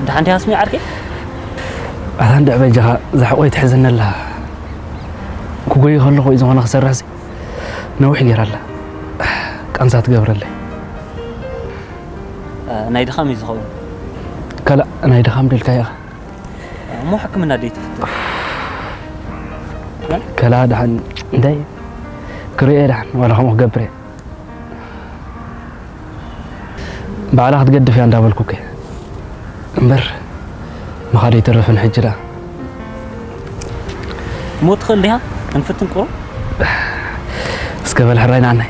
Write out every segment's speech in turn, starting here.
ደሓን ዲኻ ስሚ ዓርከይ? ኣታ እንድዕ በጃኻ እዛ ሕቖይ ትሕዘኒ ኣላ። ክጎይ ከለኹ እዩ ዝኾነ ክሰርሕሲ ነዊሕ ገይራ ኣላ። ቃንዛ ትገብረለይ። እ፣ ናይ ድኻም እዩ ዝኸውን። ከላእ ናይ ድኻም ድልካ ኢኻ። እሞ ሕክምና ደይ ትፍትን? ከላ ደሓን እንታይ ክርእየ ደሓን ዋላ ከምኡ ክገብር እየ። ባዕላ ክትገድፍ እያ እንዳበልኩ እኮ እምበር ምኻድ ኣይተርፍን ሕጂ ደኣ። ሞት ትኽእል ዲኻ? ክንፍትን ቁሩብ። እስከ በል ሕራይ ንዓናይ።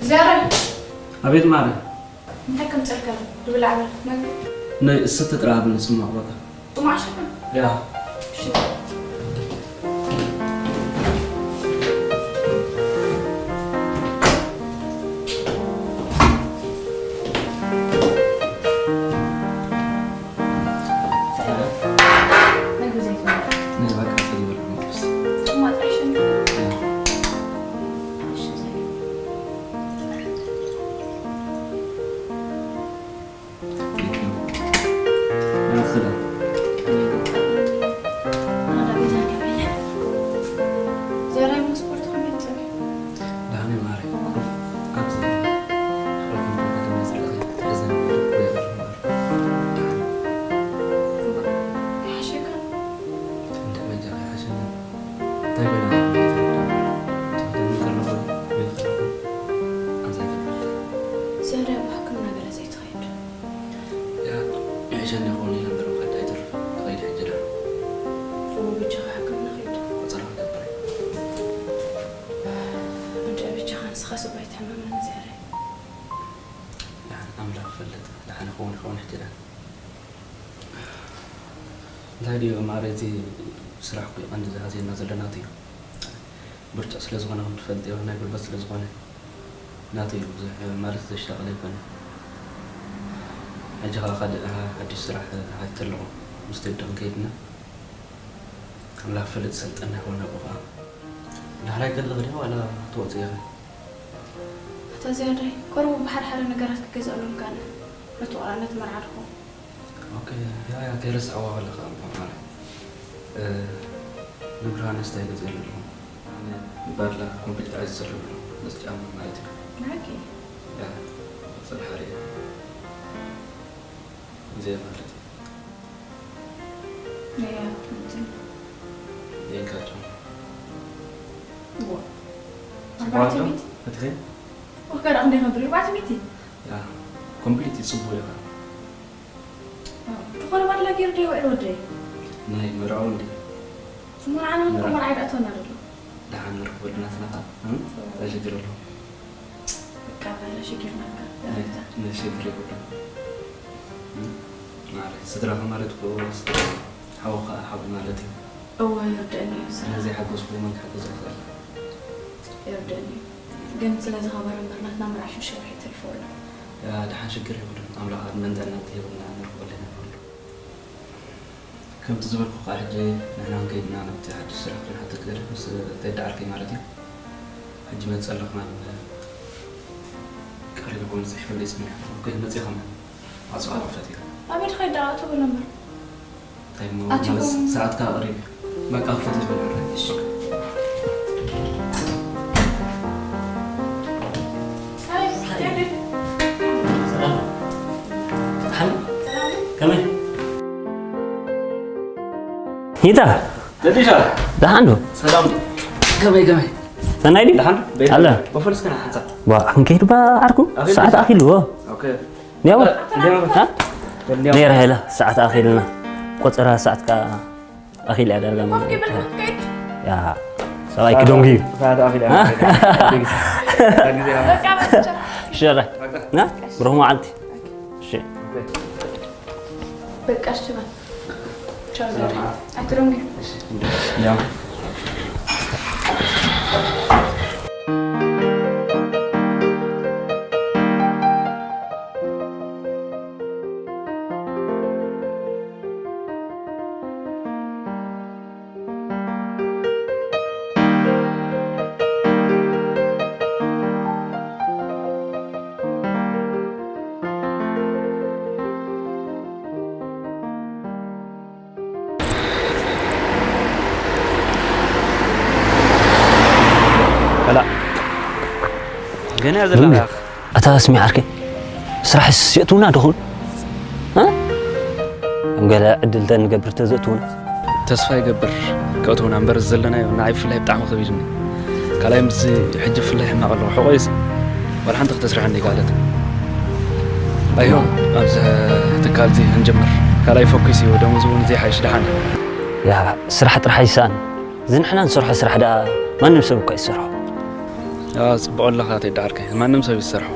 ዘረ፣ ኣቤት ማረ። እንታይ ከምፅእልካ? ዝብላዕ በል፣ መግቢ። ናይ እስቲ ጥራ ብልጽማቕ በቃ። ጥማዕ ሸፈን? ያ። እሺ። መግቢ ዘይትበልዕ? ናይ በቃ ጸጊበልኩም በቃ። ጥማዕ ጥራሕ ሸፈን? ያ። እሺ፣ ዘይ። ዝያዳ ኣብ ሕክምና ገለ ዘይትኸይድ? ያ፣ ይሕሸኒ ይኸውን ኢለ እምበር፣ ምኻድ ኣይተርፍን። ትኸይድ ሕጂ ዶ? እዎ፣ በጃኻ ሕክምና ኸይድ። ቆጸራ ክገብር እየ። እንድዒ በጃኻ ንስኻስ እባ ኣይትሕመመኒ ዝያዳይ። ደሓን ኣምላኽ ይፈልጥ። ደሓን ይኸውን ይኸውን ሕጂ ዶ? እንታይ ድዩ ማረ፣ እዚ ስራሕ እኮ እዩ ቀንዲ ዝሃዝየና ዘሎ ናቱ እዩ። ብርቱዕ ስለ ዝኾነ ከም ትፈልጥዮ፣ ናይ ጉልበት ስለ ዝኾነ ናቱ እዩ ብዙሕ ማለት ዘሽታቕል ኣይኮነ። ሕጂ ኸዓ ካልእ ሓድሽ ስራሕ ሃቲተ ኣለኹ። ምስቲ ወዲ ክንከይድ ኢና። ኣምላኽ ፍልጥ ሰልጠና ይኾን ኣብኡ ኸዓ። ዳሕራይ ከለኺ ድዩ ዋላ ትወፂ ኢኺ? ኣታ ዝያዳይ፣ ቆርቡ ብሓደ ሓደ ነገራት ክገዝኣሎም ካነ። ነቲ ቆልዓ ነቲ መርዓ ድኾን። ኦኬ፣ ያ፣ ያ፣ ከይረስዐዋ ከለኻ እሞ ማለት፣ እ፣ ንብርሃንስ እንታይ ገዚኤሉ ኣለኹ? ኣነ ባድላ ኮምፕሊት ኣዚዘሉ ኣለኹ፣ ነዚ ጫማ ማለት እዩ። ንዓኪ? ያ፣ መቕጸል ሓደ እዩ። እዚኣ ማለት እዩ። ነያ፣ እንትን። የንካ ጫማ። እዎ። ጽቡቕ ኣሎ? ኣርባዕተ ሚእቲ። እቲ ኸ? ወከራ እንደ ነብሪ ኣርባዕተ ሚእቲ። ያ፣ ኮምፕሊት እዩ፣ ጽቡቕ እዩ። ተኾነ ባድላ ገይሩ ዶ ይውዕል ወደይ? ናይ መርዓዊ እንዲ? ስሙን ዓና መርዓ። እኮ መርዓ ይድኣተና ደሎ። ደሓን ንረኽበሉ ናትና ኸዓ፣ እ? እዎ። እንታይ ሽግር ኣለዎ? በቃ፣ ባድላ ሽግርና እካ፣ ናይ፣ ደረጃ። ናይ ሽግር የብሉን። እ? ማለት፣ ስድራኻ ማለት እኮ ስድራ፣ ሓውኻ ሓው ማለት እዩ። እዎ፣ ይርድእኒ እዩ፣ ስራ። ስለዚ ሓገዝኩ፣ መን ክሕግዝ ይኽእል? ይርድእኒ እዩ። ግን ስለዚ ኸባር እምበር ናትና መርዓ ሽዱሽተ ወርሒ ተሪፍዎ ኣሎ። ያ፣ ደሓን ሽግር የብሉን። ኣምላኽ ዕድመን ጥዕናን እንተሂቡና ንረኽበሉ ኢና ንብሉ። ከምቲ ዝበልኩኻ ሕጂ ንሕና ከይድና ናብቲ ሓድሽ ስራሕ ክንሓትት ገለ ምስ ቴዲ ዓርከይ ማለት እዩ። ሕጂ መጽእ ኣለኹ ናብ ቃል ኢልኩም ጽሒፈለይ ጽኒሑ። ኦኬ፣ መጺእኻ መን? ማዕጾ ክፈት ኢኻ። ኣበይ ድኻ ይደኣ? ኣቶ በሎ እምበር። እንታይ እሞ ኣቲ ማለት ጎም- ሰዓትካ ቀሪብ እዩ። በቃ ክፈት ይበል። እሺ። ሃይ፣ ቴዲ። ሰላም። ሰላም። ከመይ? ይታ። ደዲሻ። ደሓን ዶ? ሰላም። ከመይ፣ ከመይ? ሰናይ ድዩ? ደሓን ዶ? ቤት ኣለ። ወፈል እስከ ና ሓንሳብ። ዋ፣ ክንከይድ ባ ዓርኩ? ኣኺሉ። ሰዓት ኣኺሉ፣ ኦ። ኦኬ። ኒያው? እ፣ ኒያው። ሃ? ኒያው። ነይራ ሄላ፣ ሰዓት ኣኺልና። ቆጸራ ሰዓት ከኣ ኣኺል እያ ዳርጋ ማለት እዩ። ያ፣ ሰብኣይ ክደንጉ እዩ። ሰዓት ኣኺል እያ። ሃ? ግዜ፣ ግዜ። በቃ፣ በቃ። ሽረ። በቃ። ና? ብሩኽ መዓልቲ። እሺ። በቃ፣ እሺ፣ በል። ቻው፣ ዛሬ። ኣይትደንጉ። ኒያው። ከላ ገና እም፣ ዘለኻ። ኣታ ስሚ ዓርከይ፣ ስራሕስ የእትውና ዶ ኹን? እ? ከም ገለ ዕድል ተንገብር ተዘእትውና። ተስፋ ይገብር ከእትውና እምበር፣ ዘለናዮ ንዓይ ብፍላይ ብጣዕሚ ከቢድኒ። ካልኣይ ምስ ሕጂ ብፍላይ ሕማቕ ኣለኹ። ሕቖይሲ ዋላ ሓንቲ ክተስርሐኒ ኣይከኣለትን። ኣዮ፣ ኣብዚ ትካል እዚ ክንጅምር። ካልኣይ ፎኪስ እዩ፣ ደሞዝ እውን ዘይሓይሽ ደሓን። ያ፣ ስራሕ ጥራሕ ይሰኣን። እዚ ንሕና ንሰርሖ ስራሕ ደኣ ማንም ሰብ እኳ ይሰርሖ። ኣዎ፣ ጽቡቕ ኣለኻ ቴዲ ዓርከይ። ማንም ሰብ ይሰርሖ።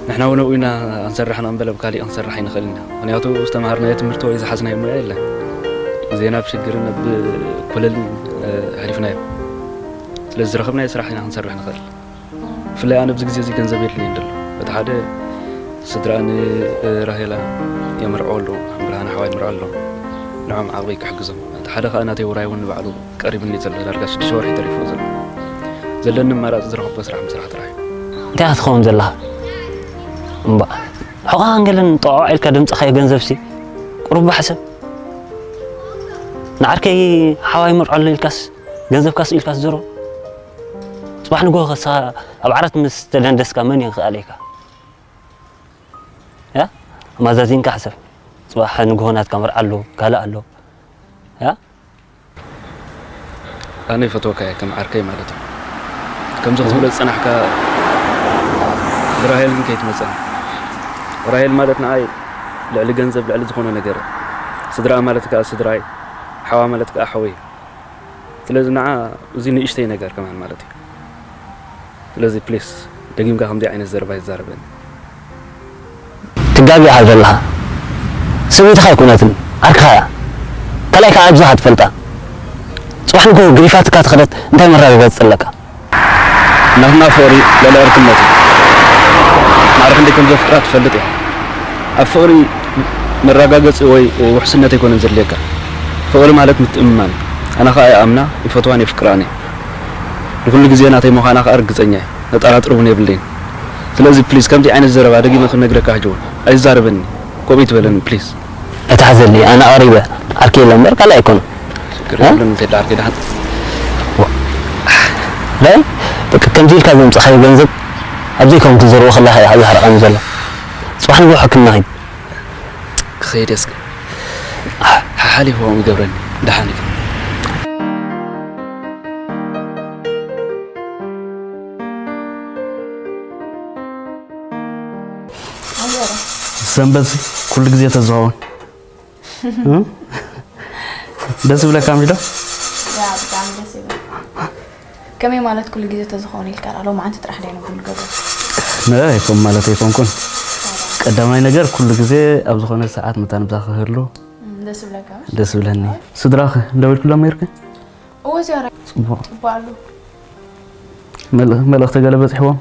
ንሕና እውን ኣብኡ ኢና ክንሰርሕ ንቕንበል፣ ኣብ ካሊእ ክንሰርሕ ኣይንኽእልን ኢና። ምኽንያቱ ዝተምሃርናዮ ትምህርቲ ወይ ዝሓዝናዮ ሞያ የለን። ግዜና ኣብ ሽግርን ኣብ ኮለልን፣ እ፣ ኣሕሊፍናዮ። ስለዚ ዝረኸብናዮ ስራሕ ኢና ክንሰርሕ ንኽእል። ብፍላይ ኣነ ኣብዚ ግዜ እዚ ገንዘብ የድልየኒ ዘሎ። እቲ ሓደ ስድራ ን-፣ ራሄላ የመርዕዎ ኣለዉ። ብርሃነ ሓዋይ ይምርዖ ኣሎ። ንዖም ዓቕበይ ክሕግዞም። እቲ ሓደ ከኣ ናተይ ውራይ እውን ንባዕሉ ቀሪቡኒ ዘሎ። ዳርጋ ሽዱሽተ ወርሒ ተሪፍዎ ዘሎ። ዘለኒ ኣማራጺ ዝረኸብኩዎ ስራሕ ምስራሕ ጥራሕ እዩ። እንታይ ኢኻ ትኸውን ዘለኻ? እምባእ፣ ሕቖኻን ገለን ጠቕዖ ኢልካ ዘምጻእካዮ ገንዘብሲ ቁሩብ ሕሰብ። ንዓርከይ ሓዋይ ይመርዖ ኣሎ ኢልካስ ገንዘብካ ስኢልካ ትዘርቦ? ጽባሕ ንግሆ ከሳ ኣብ ዓራት ምስ ተደንደስካ መን እዩ ክኣልየካ? ያ? ኣማዛዚንካ ሕሰብ። ጽባሕ ንግሆ ናትካ መርዓ ኣሎ፣ ካልእ ኣሎ። ያ? ኣነ ይፈትወካ እየ ከም ዓርከይ ማለት እዩ። ከምዚ ክትብሎ ዝጸናሕካ ብራሄል ግን ከይትመጸኒ። ራሄል ማለት ንዓይ ልዕሊ ገንዘብ፣ ልዕሊ ዝኾነ ነገር እያ። ስድራ ማለት ከኣ ስድራይ፣ ሓዋ ማለት ከኣ ሓወይ እዩ። ስለዚ ንዓ እዚ ንእሽተይ ነገር ከማን ማለት እዩ። ስለዚ ፕሊስ ደጊምካ ከምዚ ዓይነት ዘረባ ኣይዛረበኒ። ትጋገ ኢኻ ዘለኻ። ሰበይትኻ ኣይኮነትን፣ ዓርክኻ እያ። ካልኣይ ከኣ ኣብዚኻ ትፈልጣ። ጽባሕ ንግሆ ገዲፋትካ ትኸደት እንታይ መረጋገጺ ኣለካ? ናትና ፍቕሪ ልዕሊ ዕርክነት እዩ። ማዕረ ክንደይ ከም ዘፍቅራ ትፈልጥ እያ። ኣብ ፍቕሪ መረጋገጺ ወይ ውሕስነት ኣይኮነን ዘድልየካ። ፍቕሪ ማለት ምትእምማን እዩ። ኣነ ኸኣ ይኣምና፣ ይፈትዋን የፍቅራን እየ። ንኹሉ ግዜ ናተይ ምዃና ኸኣ ርግጸኛ እየ። ዘጠራጥር እውን የብለይን። ስለዚ ፕሊዝ ከምዚ ዓይነት ዘረባ ደጊመ ክነግረካ ሕጂ እውን ኣይዛረበኒ። ከምኡ ይትበለኒ ፕሊዝ። ኣይትሓዘለይ፣ ኣነ ኣቕሪበ ዓርከይ ኢለ እምበር ካልእ ኣይኮነን። ሽግር እ? የብሉን፣ ቴዲ ዓርከይ ደሓን። ዋ። ራይ፣ በቃ ከምዚ ኢልካ ዘምጻኻዮ ገንዘብ ኣብ ዘይከውን ክትዘርቦ ከለኻ እዩ ዝሓርቐኒ ዘሎ። ጽባሕ ንግሆ ሕክምና ኺድ። ክኸይድ እየ እስከ። ሓሓሊፉ ከምኡ ይገብረኒ። ደሓን እዩ። ሰንበት ኩሉ ግዜ ተዝኸውን። እ? ደስ ይብለካ ምሽ ዶ? ያ፣ ብጣዕሚ ደስ ይብል። ከመይ ማለት ኩሉ ግዜ ተዝኸውን ኢልካ? ሎማዓንቲ ጥራሕ ዶ ኢና ኩሉ ገዛ? ነ፣ ኣይኮን ማለት ኣይኮንኩን። ቀዳማይ ነገር ኩሉ ግዜ ኣብ ዝኾነ ሰዓት መታን ምሳኻ ክህሉ እም፣ ደስ ይብለካ ምሽ? ደስ ይብለኒ። ስድራኸ ደዊልክሎም ነይርክ? እወ፣ ዝያራ ጽቡቕ። ጽቡቕ ኣሎ። መል-፣ መልእኽቲ ገለ በጺሕዎም?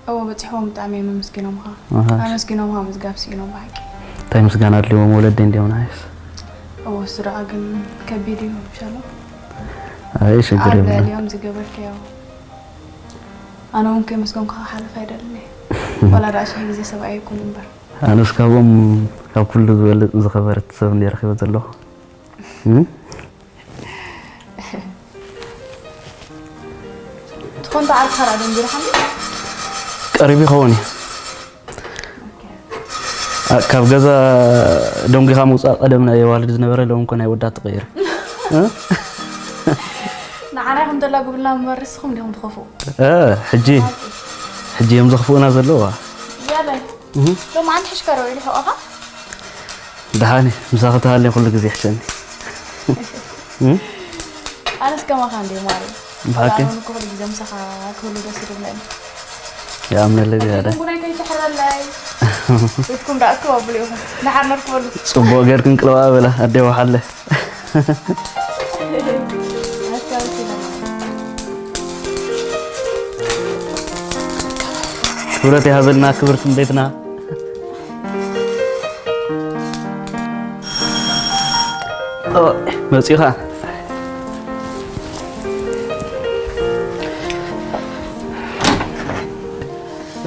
እዎ በፂሕዎም ብጣዕሚ እዮም ኣመስጊኖምኻ። ኣሃ። ኣመስጊኖምኻ ምዝጋብ ስኢኖም ብሓቂ። እንታይ ምስጋና ኣድልዎም? ወለዲ እንዲዮም ናይስ። እዎ እሱ ደኣ ግን ከቢድ እዩ። ምሻሎ ኣይ ሽግር ኣብ የብሉን። ልዕሊኦም ዝገበርካዮ ኣነ እውን ከመስገንኩ ክሓልፍ ኣይደልን እየ። ዋላ ደኣ ሽሕ ግዜ ሰብኣይ ይኩን እምበር። ኣነስ ካብኦም ካብ ኩሉ ዝበልፅ ዝኸበረት ሰብ እንደ ረኺበ ዘለኹ። እም? ትኾን ዓርካ ራ ደንጊርካ እንዲ ቀሪቡ ይኸውን እዩ። ኣ- ካብ ገዛ ደንጒኻ ምውፃእ ቀደም ናይ ኣዋልድ ዝነበረ ሎም እኮ ናይ ወዳት ተቐይሩ። እ? ንዓና ይኹን ተላጉብልና ምበር ንስኹም ዲኹም ትኸፍኡ። እ፣ ሕጂ ሕጂ እዮም ዘኽፍኡና ዘለዋ። ያለ እህ። ሎም ኣንተ ሕሽከረ ወይ ልሕቆኻ ደሓን ምሳኺ ተሃልየ ኩሉ ግዜ ይሕሸኒ። እም? ኣነስ ከማኻ እንደ ማለት ብሓቂ? ኩሉ ግዜ ምሳኻ ክህሉ ደስ ይብለኒ። ይኣምነለይ ዝያዳ። ቡናይ ከይትሕረለይ። ቤትኩም ደኣ እኮ ኣብሉ ኢኹም። ንሓር ነርክበሉ። ጽቡቕ ጌርክን ቅልዋ በላ ኣደይ ወሓለ። ክብረት ይሃበልና ክብርትን ቤትና። ኦ፣ መጺኻ።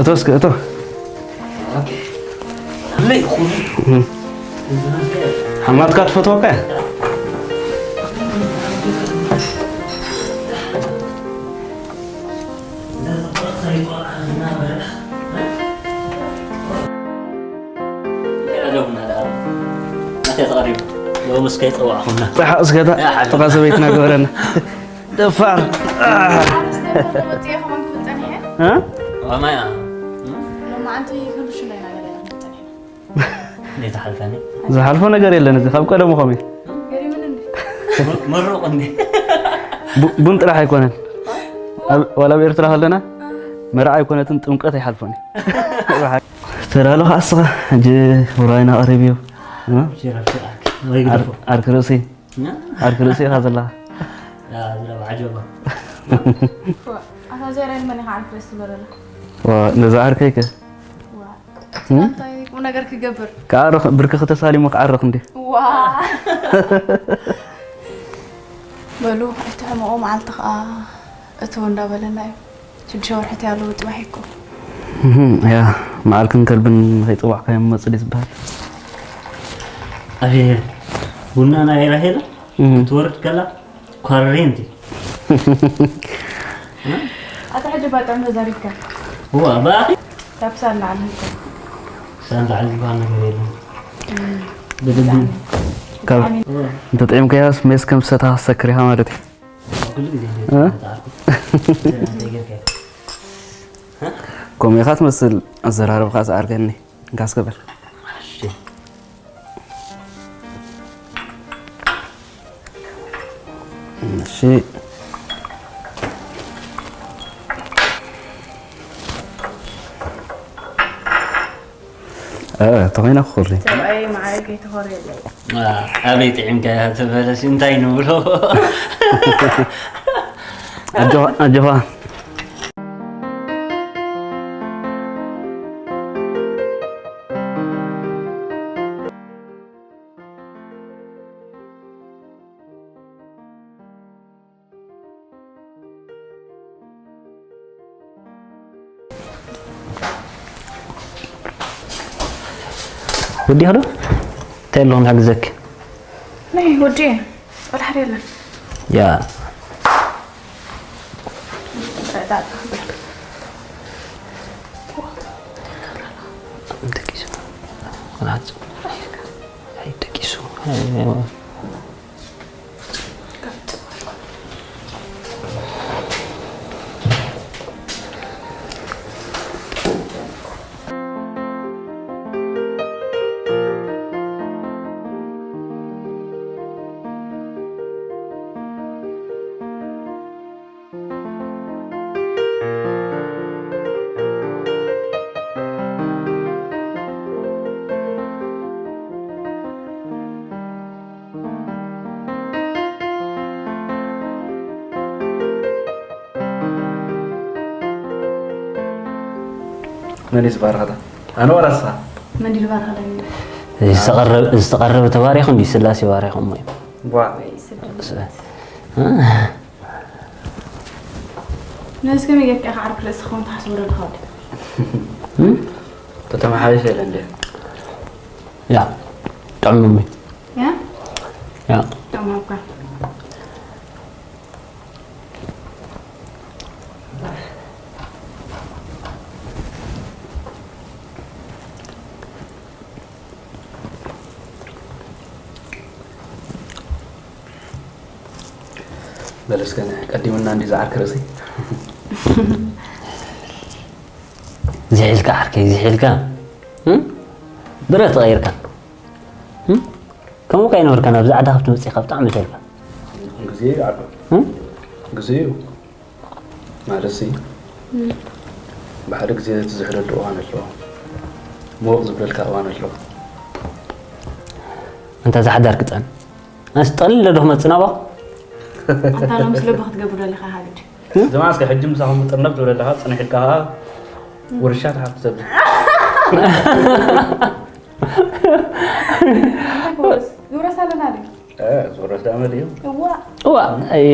እቶ እስከ እቶ። ሓማትካ ትፈትወካ እያ። ሎምስ ከይፀዋዕኹና። ረሓቕ ዝገታ ጥቓ ሰበይትና ገበረና። ደፋር። ማያ ዝሓልፎ ነገር የለን። እዚ ካብ ቀደሙ ኸም መሩቕ እንዲ ቡን ጥራሕ ኣይኮነን። ዋላ ኣብ ኤርትራ ከለና መርዓ ኣይኮነትን ጥምቀት ኣይሓልፎን። ተዳሎ ከዓ እስኻ ሕጂ ውራይና ቀሪብ እዩ። ዓርክ ርእሲ ዓርክ ርእሲ ኢኻ ዘለኻ። ዓጀባ ኣታ ዘራይ መን ኢኻ ዓርክ ርእሲ በለላ። ነዛ ዓርከይከ እንታይ ቁም ነገር ክገብር ክዓርኽ ብርክኺ ተሳሊሙ ክዓርኽ እንዲ ዋ በሉ እቲ ሕመቑ መዓልቲ ከዓ እትው እንዳበለና እዩ ሽዱሽተ ወርሒ ተይ ኣለዉ ጥባሕ ይኮ ያ መዓልክን ከልብን ከይፅዋዕካዮም መፅእ ድዩ ዝበሃል ኣየ ቡና ናይ ራሄል ክትወርድ ከላ ኳረሬንቲ ኣታ ሕጂ ባጥዕም ተዛሪብካ እዋ ብኣኺ ካብ ሳል ንዓል ህልኮ ሳል ንዓል ዝበሃል ነገር የለን ብልቢ ካብ እንተጥዒምካያስ ሜስ ከም ዝሰታ ክሰክር ኢኻ ማለት እዩ ኩሉ ግዜ ከምኡ ኢኻ ትመስል ኣዘራርብኻ ዝኣርገኒ እንካስ ክብል እሺ ተኾይና ክኹሪ ሰብኣይ መዓረይ ከይተኾርየለይ ኣበይ ጥዒምካ እያ ተበለሲ እንታይ ንብሎ ኣጆኻ ወዲኻ ዶ እንታይ ኣለኹ ንሕግዘክ ናይ ወዲ ቆልሓ የለን ያ ደቂሱ ደቂሱ መን እዩ ዝባርኸታ? ኣነ ዋላ ንስኻ? መን ድዩ ዝባርኸለይ? ዝተቐረበ ዝተቐረበ ተባሪኹ እንዲ ስላሴ ባሪኹም ወይ? ቧ። ወይ ስድሪ። ነዚ ከመይ ጌርካ ኢኻ ዓርኪ ርእሲ ክኸውን ትሓስቦ ዘለኻ ወዲ? እም? ተተመሓየሸ ኢለ እንድየ። ያ፣ ጥዑም እምቢ። ያ? ያ። ጥዑም ሃብካ። በል እስከ ቀዲሙና እንዲ ዝዓርክ ርእሲ። ዝሒልካ ዓርከይ፣ ዝሒልካ። እም? ብረት ተቐይርካ። እም? ከምኡ ከ ኣይነበርካን፣ ኣብዚ ዓዲ ካብ ትመጽእ ኢኻ ብጣዕሚ ተልካ። ግዜ እዩ ዓዶ። እም? ግዜ እዩ። ማለት ሲ፣ እም። ብሓደ ግዜ ትዝሕለሉ እዋን ኣሎ። ሞቕ ዝብለልካ እዋን ኣሎ። ኣንታ እዛ ሓዳር ክጸን። ኣነስ ጠቕሊለ ዶ ክመጽእ ናባኹ? ኣንታ ሎምስ ልቢ ክትገብር ዘለኻ ሃብድ። ድማ እስከ ሕጂ ምሳኹም ጥርነፍ ትብል ኣለኻ፣ ጽንሕ ኢልካ ኸኣ ውርሻ ትሓቱ ሰብ። እንታይ ክውረስ? ዝውረስ ኣለና ድዩ? እ፣ ዝውረስ ደኣ መን እዩ? እዋ። እዋ፣ ኣይ፣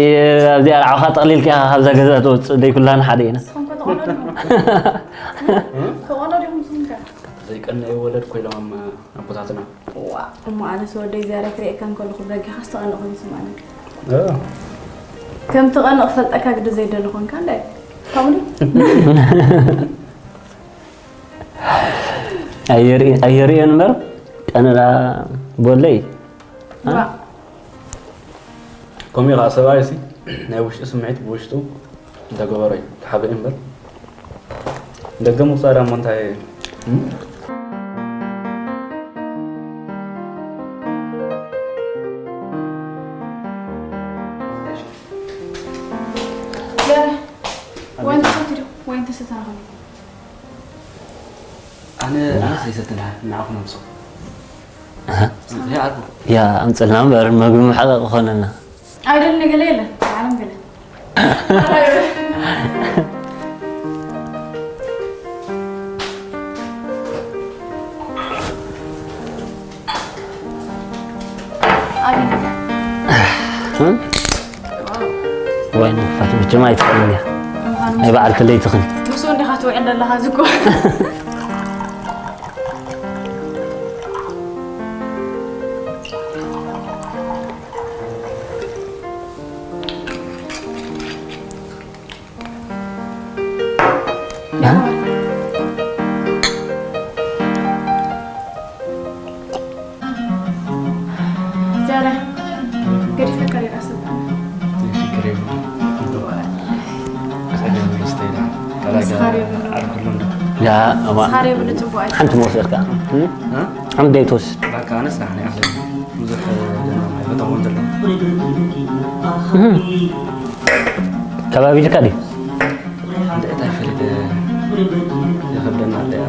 ኣብዚኣ ንዓኻ ጠቕሊልካ ኢኻ ካብዛ ገዛ ትወጽእ፣ ደይ ኩላህና ሓደ ኢና። ንስኹም ከ ትቐንኡ ዲኹም? ትቐንኡ ዲኹም ንስኹም ከ? ዘይቀነየ ወለድ ኮይኖም ኣቦታትና። እዋ፣ እሞ ኣነስ ወደይ ዛሬ ክርእየካ እንከለኹ ብደጊኻ ዝተቐነኹ ይስምዓኒ። እ። ከም ትቐንእ ክፈልጠካ ግዲ ዘይደሊ ኾንካ እንደ። ከምኡ ድዩ? ኣየርኢ-፣ ኣየርእዮን እምበር ቀነዳ ቦለይ። ዋ። ከምኡ እዩ ኸዓ ሰብኣይ ሲ ናይ ውሽጢ ስምዒት ብውሽጡ እንተገበሮ እዩ ተሓቢኡ እምበር ደገ ምውፃእ ዳሞ እንታይ ገለ ወይን ትሰቲ ዶ? ወይን ትሰቲ ተረኸቢ። ኣነ፣ ኣነ ዘይሰትን ደሓን ንዓኹም ኣምጽኡ። ኣሃ። ይኣርጉ። ያ፣ ኣምጽልና እምበር፣ ምግቢ መሓቐቂ ኮነና። ኣይደልን ገለ የለን፣ ዓለም ገለ። ኣግኝ። እም? ዋው። ዋይ፣ ንፋት መቸም ኣይትኽእልን እያ። ምዃኑ ናይ በዓልቲ ለይትኽን። ምስኡ እንዲኻ ትውዕል ዘለኻ ዝኮ። ዛራ፣ ገዲፈካ ሌላ ሰብ ኣለ። ችግር የለውም። ጸገም የብሉን፣ ስተይ ደሓን። ንስኻ ዶ የብሉን? ዓርኩሎም ዶ? ያ፣ እዋ። ንስኻ ዶ የብሉን፣ ጽቡቕ ኣይትበል። ሓንቲ መውሰድካ። እም? እ? ሓንቲ ደይ ትወስድ። በቃ፣ ኣነስ ደሓን እየ፣ ኣኽለኒ። ብዙሕ ደማ ኣይፈተውን ዘለኹ። እም። ከባቢ ኢልካ ድዩ? እንድዒ እንታይ ፈሊጠ ይኸብደና ኣሎ እያ።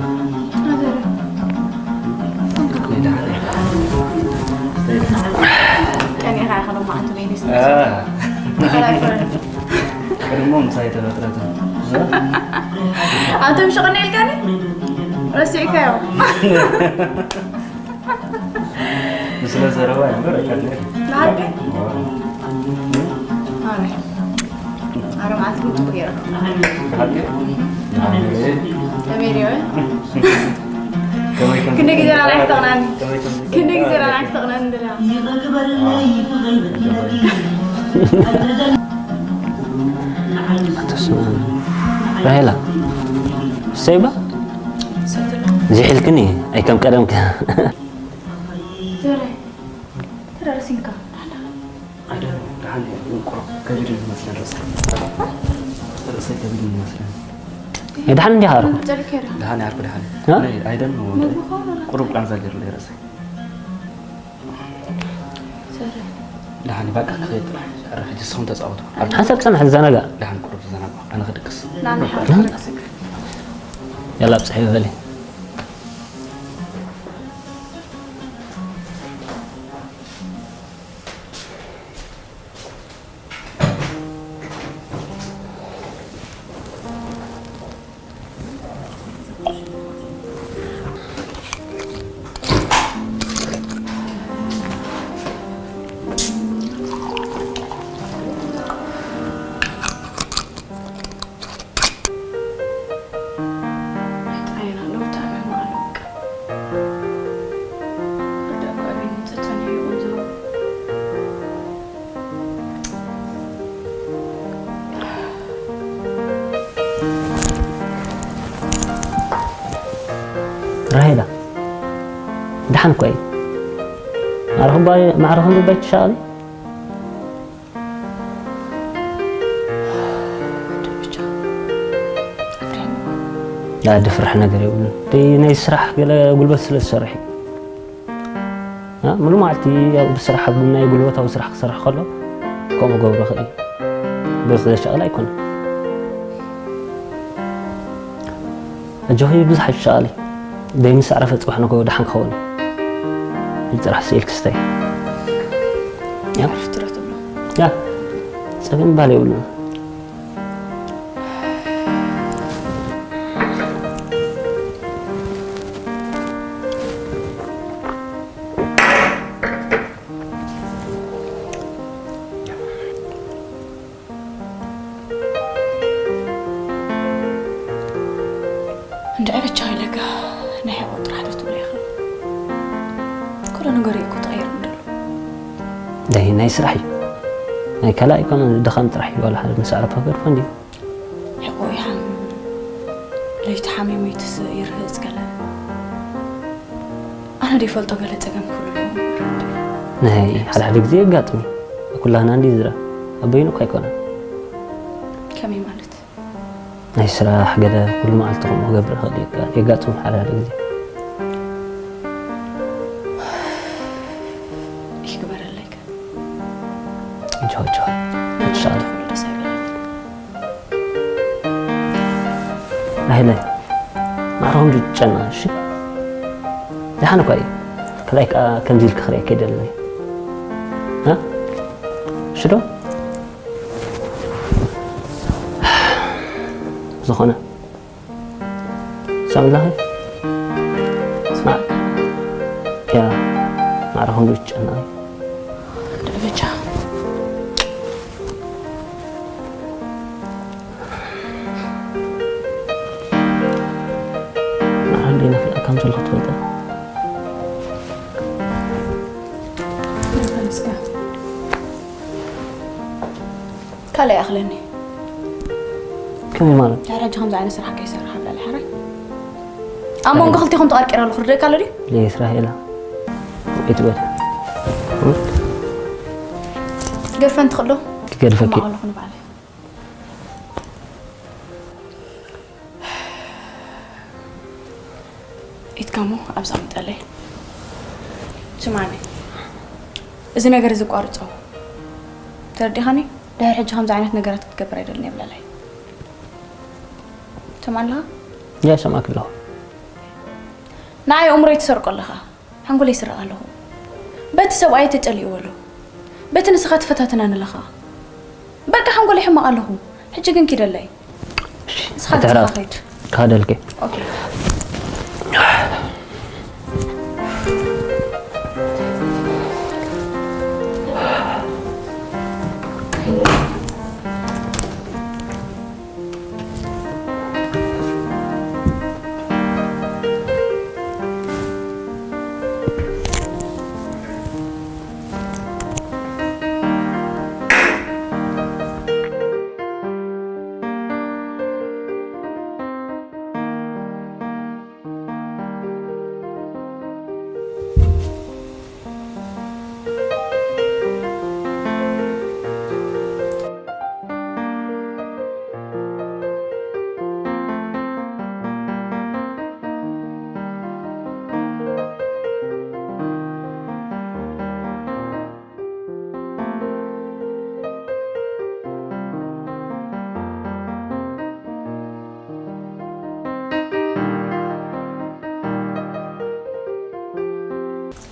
ናይ ደሓን እያ። ቀኒኻ ኢኻ ሎማዓንቲ ነይሩ እ። ቅድሞ ምሳይ ተፈጥረት። ኣንተ ምሽ ቅኒ ኢልካኒ? ረሲዕካዮ። ንስለ ዘረባ እምበር ኣይቀርን'የ። ብሓቂ? ኣረ። ኣረ፣ መዓልቲ ግን ጽቡቕ ገይረ። ብሓቂ? ከመይ ድዮ? ከመይ ከም ክንደይ ግዜ ራእይ ክተቕናኒ? ከመይ ከም ክንደይ ግዜ ራእይ ክተቕናኒ እንደላ? ራሄላ፣ ሰይባ? ሰትሎ። ዝሒልክኒ፣ ኣይ ከም ቀደምክ። ዘረ፣ ተደረሲንካ። ኣደ፣ ደሓን እየ፣ ግን ቁሩብ ከቢድ እዩ ዝመስለኒ ርእሰይ። ርእሰይ ከቢድ እዩ ዝመስለኒ። ደሓን እንዲኻ ኣርኩ? ጨልኬ ዶ? ደሓን እየ ኣርኩ፣ ደሓን እየ። እ? ኣነ ኣይደን ነው ወንድሜ። ምግቢ ኸው ዶ? ቁሩብ ቃንዛ ገይሩለይ ርእሰይ። ዘረ። ደሓን እየ፣ በቃ ክኸይድ ጥራሕ። ኧረ፣ ሕጂ ንስኹም ተጻወቱ። ሓንሳብ ጽናሕ፣ ዝዘናጋዕ። ደሓን ቁሩብ ዝዘናጋዕ። ኣነ ክድቅስ። ና፣ ንሓ-፣ እ? ክድቅስክ። ያላ፣ ብጽሐይ በሊ። ራሄላ፣ ደሓን እኮ እዩ። ማዕረ ክንባ-፣ ማዕረ ክንብባ ይትሻቐሊ? ብቻ ኣፍሪሕኒ እኮ። ላ፣ ድፍራሕ ነገር የብሉን። ደይ ናይ ስራሕ ገለ ጉልበት ስለ ዝሰርሕ እዩ። እ፣ ሙሉ መዓልቲ ኣብ ብስራሕ ኣብ ናይ ጉልበታዊ ስራሕ ክሰርሕ ከሎ ከምኡ ገብሮ ኽእል እዩ። ብርክ ዘሻቕል ኣይኮነን። ኣጆኺ ብዙሕ ኣይትሻቐሊ። ደይ ምስ ኣዕረፈ ጽባሕ ንግሆ ደሓን ክኸውን እዩ። ጥራሕ ስኢል ክስታይ። ያ። ዕረፍቲ ዶ ትብሎ? ያ። ጸገም ባል የብሉን። እንድዒ በጃ ኢለካ ናይ ሕቖ ጥራሕ ዶ ትብሎ ኢኻ? ኩሉ ነገር እዩ እኮ ተቐይሩ እንደሎ። ደይ ናይ ስራሕ እዩ። ናይ ካልእ ኣይኮነን፣ ድኻም ጥራሕ እዩ። ዋላ ሓደ ምስ ኣዕረፈ ገድፎ እንድዩ። ሕቖ ይሓም፣ ለይቲ ሓሚሙ ይትስእ ይርህጽ ገለ። ኣነ ደይፈልጦ ገለ ጸገም ክህሉ ኣለዎ እምበር። ናይ ሓደ ሓደ ግዜ የጋጥም እዩ። ኩላህና እንድዩ ዝረአ። ኣብ በይኑ እኳ ኣይኮነን። ከመይ ማለት? ናይ ስራሕ ገለ ኩሉ መዓልቲ ከምኡ ክገብር ይኽእል እዩ። የጋጥም ሓደ ሓደ ግዜ። ይግበረለይ ከ? ቻው ቻው። ንዓኻ ኢንሻኣላህ። ትኹሉ ደስ ኣይበለኒ። ናይለ ማዕረ ከምዚ ትጨነቕ፣ እሺ? ደሓን እኳ እዩ። ካልኣይ ከኣ ከምዚ ኢልካ ክርእየካ ኣይደልን እየ። እ? እሺ ዶ? ዝኾነ። ሰምዕላኺ? ማ-፣ ያ፣ ማዕረ ከምዚ ትጨነቕ። ደረጃ። ንዓ እንዴ ናፍቃ ከም ዘለኹ ትፈልጣ? ተመስገን። ካልእ ይኣኽለኒ። ከመይ ማለት? ድሕሪ ሕጂ ከምዚ ዓይነት ስራሕ ከይሰርሕ ኣብላዕሊ ሓራይ። ኣብ መንጎ ክልቴኹም ተቐርቂረ ኣለኹ፣ ርደእካ ኣሎ ድዩ? ለይ ስራሕ ኢላ። ወይት በል። ገድፈን ትኽእሎ? ክገድፈኪ። እማ ኣለኹ ንባዕለይ። ኢትካሞ ኣብዛ ኣምጠለይ። ስማኒ፣ እዚ ነገር እዚ ቋርጾ። ተረዲኻኒ? ድሕሪ ሕጂ ከምዚ ዓይነት ነገራት ክትገብር ኣይደልን እየ ብለለይ። ትሰምዓኒ ኣለኻ? ያ፣ ይሰምዓኪ ኣለኹ። ንዓይ ኣእምሮይ ትሰርቆ ኣለኻ። ሓንጎለይ ይስረቕ ኣለኹ። በቲ ሰብኣይ ተጨሊእዎ ኣሎ። በቲ ንስኻ ትፈታተናኒ ኣለኻ። በቃ ሓንጎለይ ሕማቕ ኣለኹ። ሕጂ ግን ኪደለይ። እሺ፣ ንስኻ ኣትሕራር። ንስኻ ኸይድ። ክኸደልኪ። ኦኬ።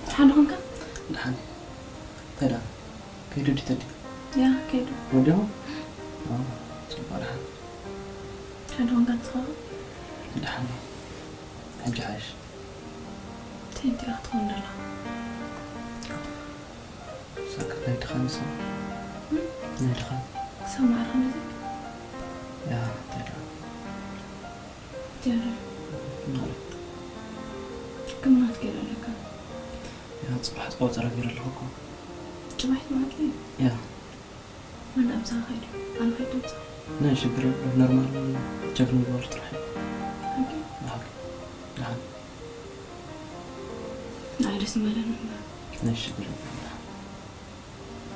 ደሓን ኾንካ? ደሓን። እንታይ ደኣ? ከይዱ ድዩ ተዲ? ያ፣ ከይዱ። ወዲኹ? ኦ፣ ጽቡቕ ደሓን። ደሓን ኾንካ ንስኻ? ደሓን። ሕጂ ሓይሽ። እንታይ እንታይ ክትኸውን ደላ? ሳክት ናይ ድኻም ይስማዕ። እም? ናይ ድኻም። ክሰማዕ ኸምዚ? ያ፣ እንታይ ደኣ? ጀረ። ማለት? ሕክምና ትገይረ ኣለካ። ያ፣ ጽባሕ ጸወታ ገይረ ኣለኹ እኮ። ጽባሕ ትመዓልቲ? ያ። መን ኣብዛ ኸይዱ? ኣነ ኸይዱ ኣብዛ? ናይ ሽግር የብሉን፣ ኖርማል ቸክ ምግባር ጥራሕ እዩ። ኦኬ። ብሓቂ። ደሓን። ደስ ምበለኒ እምበር። እሺ፣ ግርም።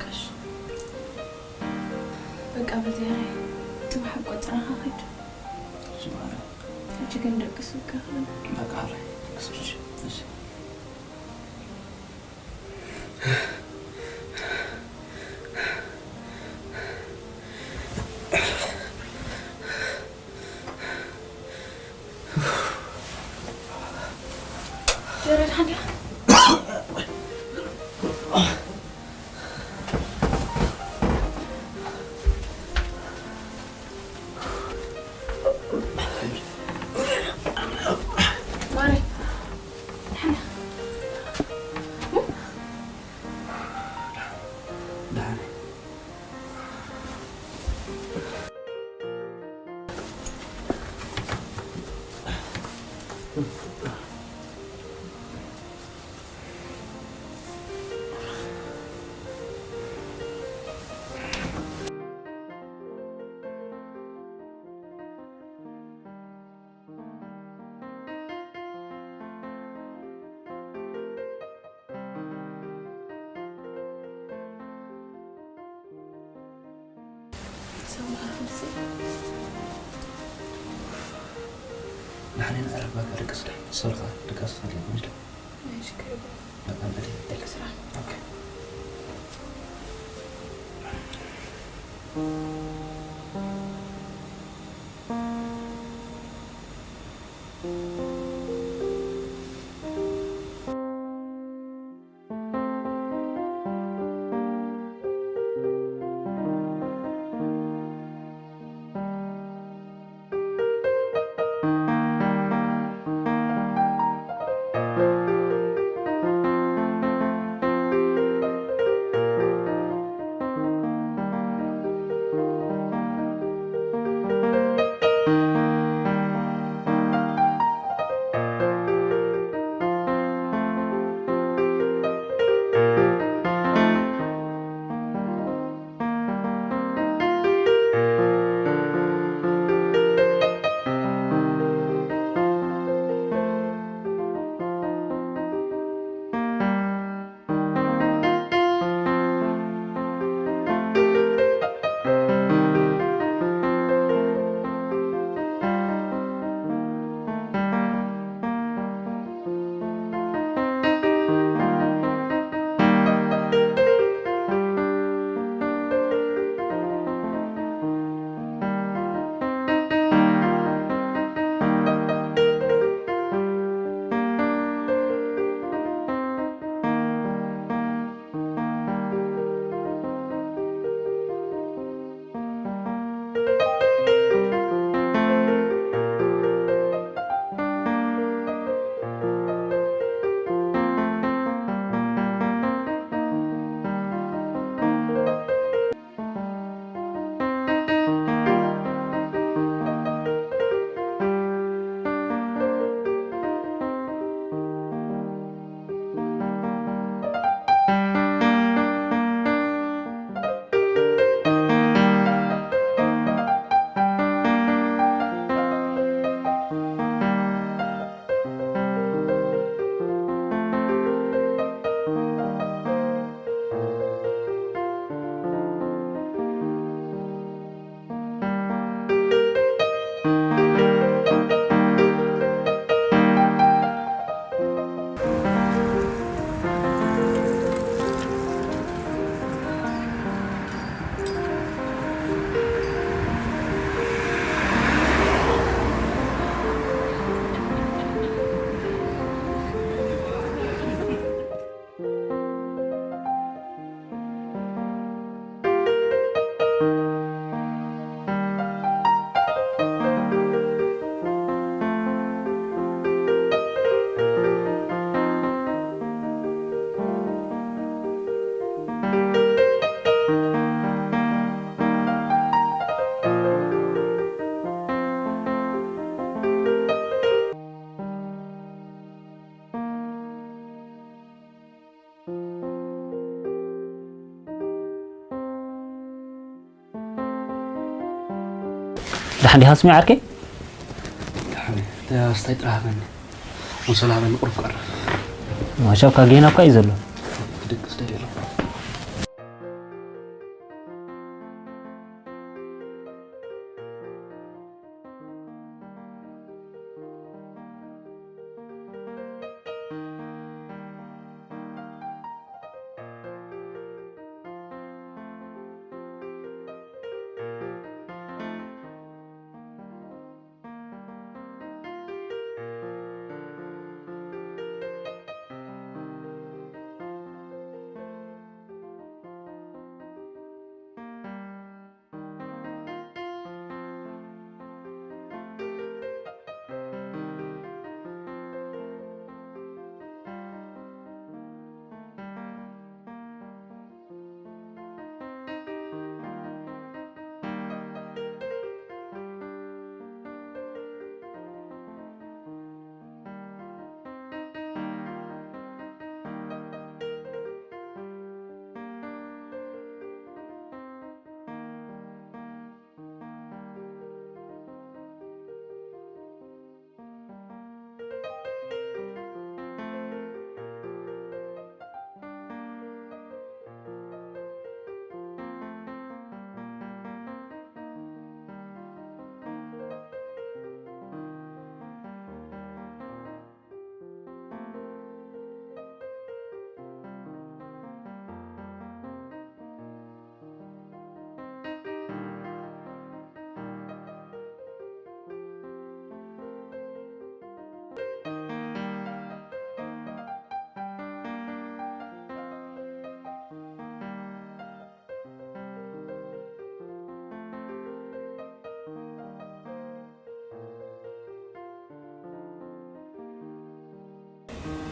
ቀሽ። በቃ በዚያ ላይ ትምሓብ ቆጸራኻ ኸይድ። እሺ፣ ማርያም። ሕጂ ግን ደቅስ በቃ ክብል። በቃ፣ ኣረ፣ ደቅስ፣ እሺ፣ እሺ። ጀረድ ሓንዲያ። ማሪ። ሓንዲያ። ደሓን። ሰው ላክልሲ። ንሕና ንዕረፍ፣ በቃ ደቅስ ዶ? ሶሪ፣ ደቅስ፣ ኣድልኩም ዶ? እሺ፣ ክረቡ። በቃ እንግዲህ ደቅስ ራ። ኦኬ። ደሓን ዲኻ ስሚ ዓርከይ? ደሓን እየ። ኣስታይ ጥራሕ ሃበኒ። ኣንሶላ ሃበኒ፣ ቁሩብ ክዕርፍ። ማሻካ ጌና እኳ እዩ ዘሎ። ክድቅስ ደልየ ኣለኹ።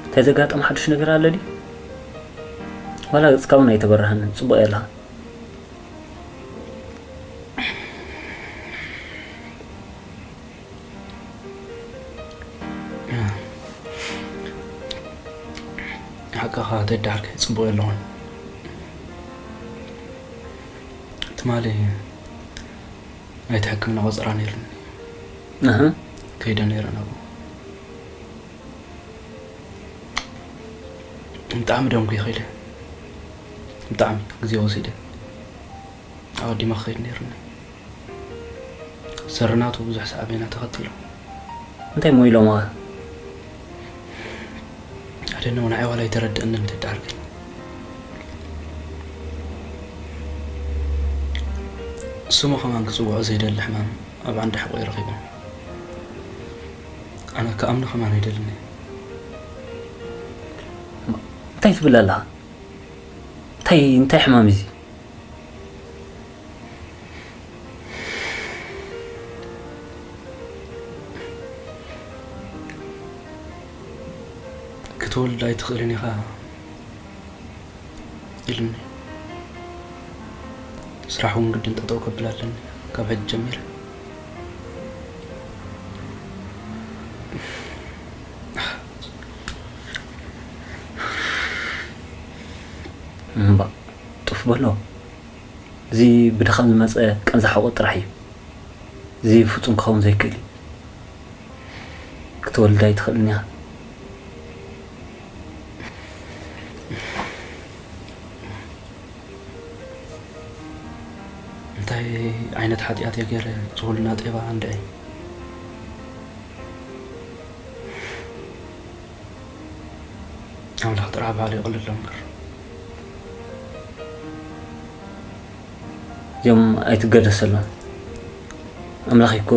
እንታይ ዘጋጠመ ሓድሽ ነገር ኣሎ ድዩ? ዋላ ገጽካ እውን ኣይተበራህንን፣ ጽቡቕ እያ ኣለኻ። ሓቅኻ ተዳርክ ጽቡቕ የለኹን። ትማሊ ናይቲ ሕክምና ቆጸራ ነይሩኒ። ኣህ። ከይደ ነይረ ናብኡ። ብጣዕሚ ደንጉየ ከይደ። ብጣዕሚ ግዜ ወሲደ። ኣቐዲመ ክኸይድ ነይሩኒ። ሰረናቱ ብዙሕ ሳዕቤናት ኣኸቲሉ። እንታይ እሞ ኢሎምኻ? ኣደነ ንዓይ ዋላ ኣይተረድእንን ተዳርገኝ። ስሙ ከማን ክጽውዖ ዘይደሊ ሕማም ኣብ ዓንዲ ሕቖይ ረኺቦም። ኣነ ክኣምኖ ከማን ኣይደልን እየ። እንታይ ትብል ኣለኻ? እንታይ፣ እንታይ ሕማም እዩ እዚ? ክትወልድ ኣይትኽእልን ኢኻ ኢሉኒ። ስራሕ እውን ግድን ጠጠው ከብል ኣለኒ ካብ ሕጂ ጀሚረ። እምባ፣ ጡፍ በሎ። እዚ ብድኻም ዝመጸ ቃንዛ ሕቖ ጥራሕ እዩ። እዚ ፍጹም ክኸውን ዘይክእል እዩ። ክትወልድ ኣይትኽእልን ኢኻ። እንታይ ዓይነት ሓጢኣት እየ ገይረ? ዝኹልና ጤባ እንድዒ። ኣምላኽ ጥራሕ ባዕሉ የቕልሎ እምበር። እዚኦም ኣይትገደሰሎም። ኣምላኽ እኮ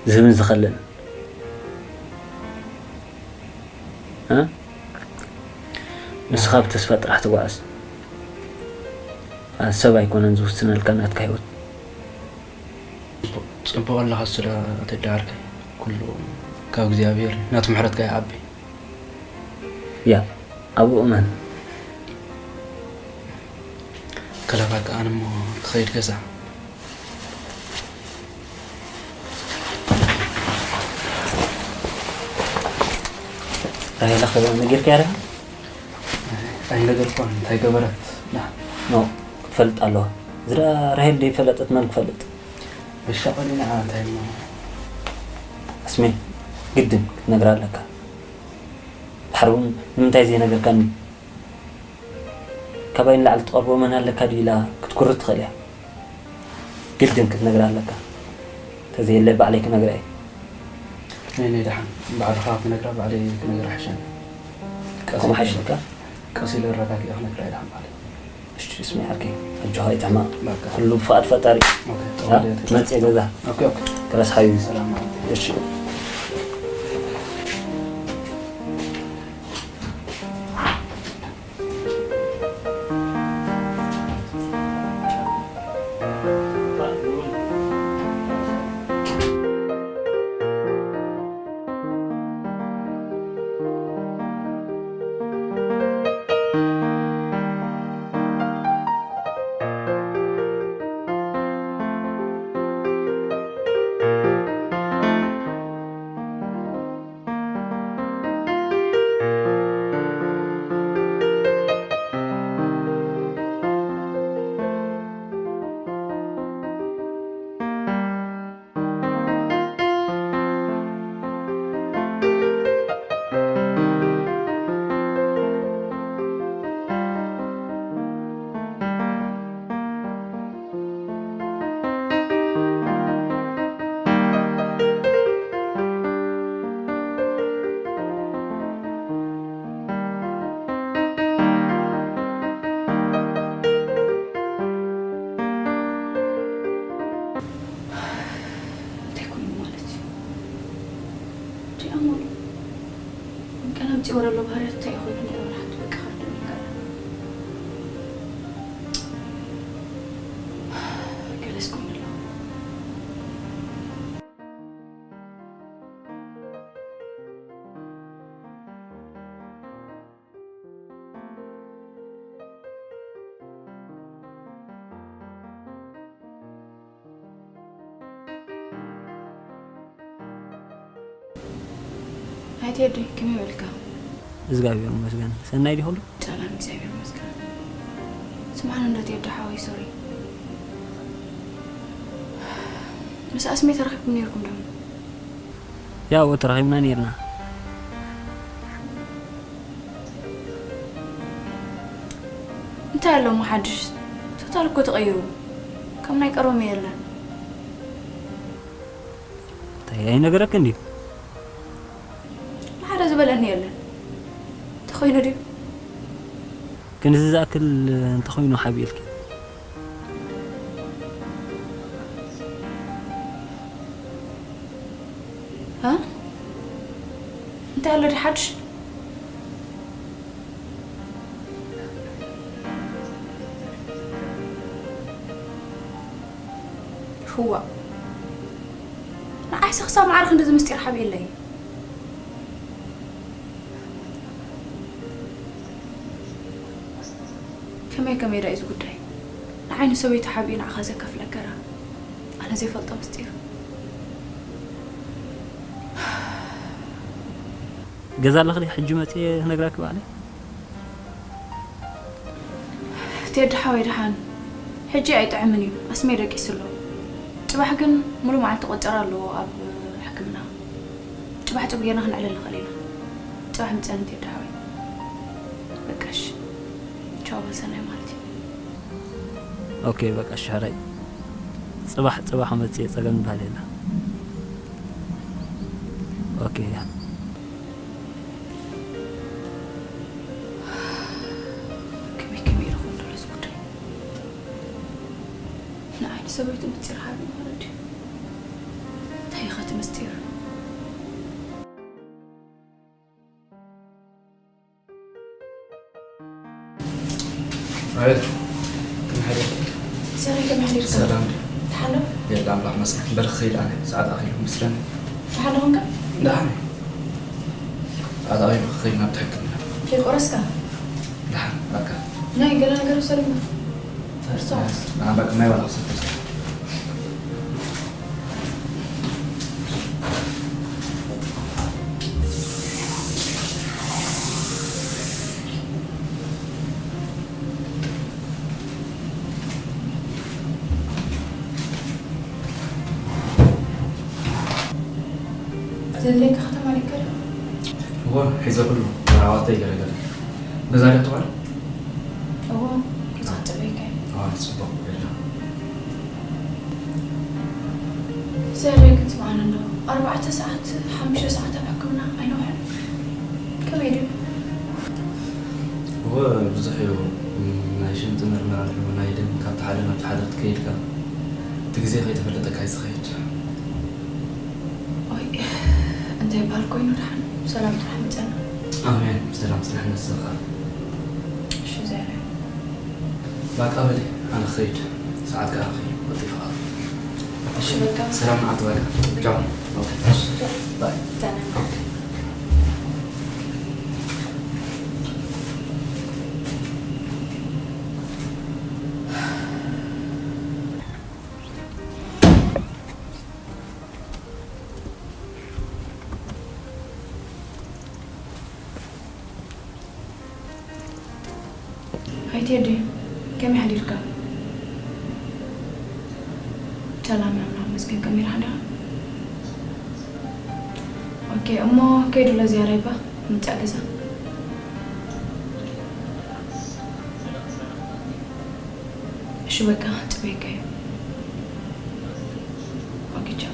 ዝህብን ዝኸልእን። እ? ንስኻ ብተስፋ ጥራሕ ትጓዓዝ። አ፣ ሰብ ኣይኮነን ዝውስነልካ ናትካ ህይወት። ጽቡቕ ኣለኻ ስለ ተዳሃርከይ። ኩሉ ካብ እግዚኣብሔር ናቱ ምሕረት ከኣ ይዓቢ። ያ፣ ኣብኡ እመን። ከለባካ ኣነ እሞ ክኸይድ ገዛ። ራሄላ ከ ነጊርካያ ዲኻ? ኣይነገርኳን። እንታይ ገበረት? ና። ኖ፣ ክትፈልጥ ኣለዋ። ዝዳ ራሄል ደይፈለጠት መን ክፈልጥ? በሻ ቆሊና እንታይ እሞ? ኣስሜ፣ ግድን ክትነግራ ኣለካ። ድሓር እውን ንምንታይ ዘይነገርካኒ? ካባይ ንላዕሊ ትቐርቦ መን ኣለካ ድዩ ኢላ ክትኩርት ትኽእል እያ። ግድን ክትነግራ ኣለካ። እንተዘየለ ባዕለይ ክነግራ እየ። ነይ ነይ ደሓን፣ ባዕልኻ ክትነግራ ባዕለይ ክነግራ ይሕሸኒ። ከምኡ ሓይሸካ? ቀስ ኢለ ኣረጋጊኣ ክነግራ እየ ደሓን ባዕለይ። እሺ፣ ስሚ ዓርከይ፣ ኣጆኻ ይጥዕማ። በቃ። ኩሉ ብፍቓድ ፈጣሪ። ኦኬ፣ ያ፣ ተወደደ። መጽእ ገዛ። ኦኬ፣ ኦኬ። ክረስሓዩ። ሰላም ማለት እዩ። እሺ። እንታይ ኮይኑ ማለት እዩ? እንታይ ኣሞሉ? ቀለም ጽወረ ኣሎ ባህርያት እንታይ ኮይኑ? ናይ ወላሓት በቃ ከርደኒ ይከኣል። ገለስ ኮይኑ ኣሎ። ኣይ ቴዲ፣ ከመይ ውዒልካ? እግዚኣብሔር ይመስገን። ሰናይ ድዩ ኩሉ? ሰላም፣ እግዚኣብሔር ይመስገን። ስምዓኒ እንዶ ቴዲ ሓወይ፣ ሶሪ። ምስ ኣስሜ ተራኺብኩም ነይርኩም ዶ? ያው ተራኺብና ነይርና። እንታይ ኣሎ እሞ ሓድሽ? ቶታል እኮ ተቐይሩ። ከም ናይ ቀደሙ የለን። እንታይ ኣይነገረክን ድዩ? ንሓደ ዝበለኒ የለን። እንተኾይኑ ድዩ? ክንዚ ዝኣክል እንተኾይኑ ሓቢእልኪ። እ? እንታይ ኣሎ ድዩ ሓድሽ? ህዋ። ንዓይሲ ክሳብ ማዕረ ክንድዚ ምስጢር ሓቢእለይ። ከመይ ከመይ ዳ እዩ እዚ ጉዳይ? ንዓይ ንሰበይቱ ሓቢኡ ንዓኻ ዘከፍለካ ዳ? ኣነ ዘይፈልጦ ምስጢር። ገዛ ኣለኽሊ ሕጂ መጽየ ክነግራኪ ባዕለይ። ቴዲ ሓወይ ደሓን፣ ሕጂ ኣይጥዕምን እዩ፣ ኣስሜ ደቂሱ ኣሎ። ጽባሕ ግን ሙሉእ መዓልቲ ቆጸራ ኣለዎ ኣብ ሕክምና። ጽባሕ ጽቡቕ ጌርና ክንዕልል ንኽእል ኢና። ጽባሕ ምጸኒ ቴዲ ሓወይ። በቃ እሺ። ቻው፣ በል ሰናይ ማለት እዩ። ኦኬ፣ በቃ እሺ፣ ሕራይ። ጽባሕ፣ ጽባሕ መጽየ ጸገም ዝበሃል የለ። ኦኬ፣ ያ። ከመይ ከመይ ኢሉ ክውን ዘሎ እዚ ጉዳይ? ንዓይ ንሰበይቱ ምስጢር ሓቢኡ ማለት ድዩ? እንታይ ኢኸ እቲ ምስጢር? ኣቤት። ከመይ ሓደርኪ? ሰላም፣ ከመይ ሓዲርካ? ሰላም ድዩ? ደሓን ዶ? የለ፣ ኣምላኽ መስገን። በል ክኸይድ ኣነ፣ ሰዓት ኣኺሉ መስለኒ። ደሓን ዶ ኾንካ? ደሓን እየ። ሰዓት ኣኺሉ ክኸይድ ናብቲ ሕክምና። ከይቆረስካ? ደሓን፣ በቃ። ናይ ገለ ነገር ውሰደልና። ደሓን፣ በቃ፣ ማይ ዋላ ክሰቲ። ዘድልየካ ከተማ ዲካ ዶ? እወ፣ ሒዘ ኩሉ። ዓዋተይ ገለገለ። ገዛ ዶ ትውዕል? እዎ፣ ገዛ ክጽበየካ እዩ። ኣዋል ጽቡቕ ገዛ። ዘረይ ግን ስምዓኒ ኣሎ። ኣርባዕተ ሰዓት፣ ሓሙሽተ ሰዓት ኣብ ሕክምና ኣይነውዕል። ከመይ ድዩ? እወ፣ ብዙሕ እዩ። ናይ ሽንቲ ምርመራ ኣለዎ፣ ናይ ደም ካብቲ ሓደ ናብቲ ሓደ ክትከይድ ከኣ እቲ ግዜ ከይተፈለጠካ እዩ ዝኸይድ። ኦይ፣ እንታይ ይበሃል ኮይኑ ደሓን ብሰላም ጥራሕ ምጸና። ኣሜን፣ ብሰላም ጽንሕ ንስኻ። እሺ፣ ዘረ። በቃ በሊ፣ ኣነ ክኸይድ። ሰዓት ከኣ ኸይድ፣ ቀልጢፈ ከኣ። እሺ፣ በቃ። ሰላም መዓልቲ በቃ። ቻው። ኦኬ። እሺ፣ ቻው። ባይ። ሰላም። ሃይ ቴዲ፣ ከመይ ሓዲርካ? ሰላም ኣምላኽ ይመስገን፣ ከመይ ረሓዳ? ኦኬ፣ እሞ ከይዱ ለዝያራ ይባ ምጻእ ገዛ። እሺ በቃ፣ ጽበየካ እዩ። ኦኬ፣ ቻው።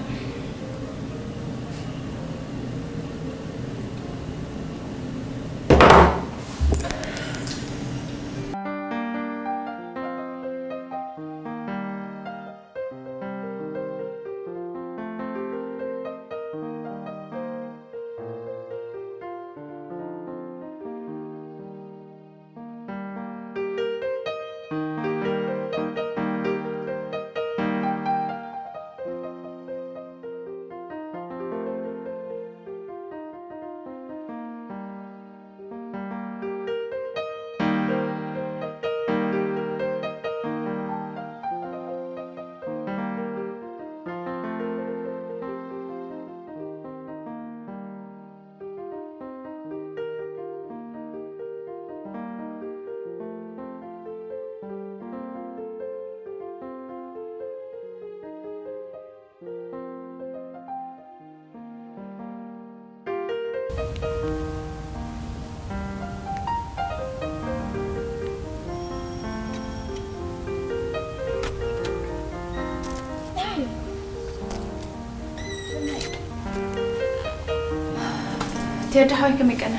ቴዲ ሓወይ ከመይ ቀና?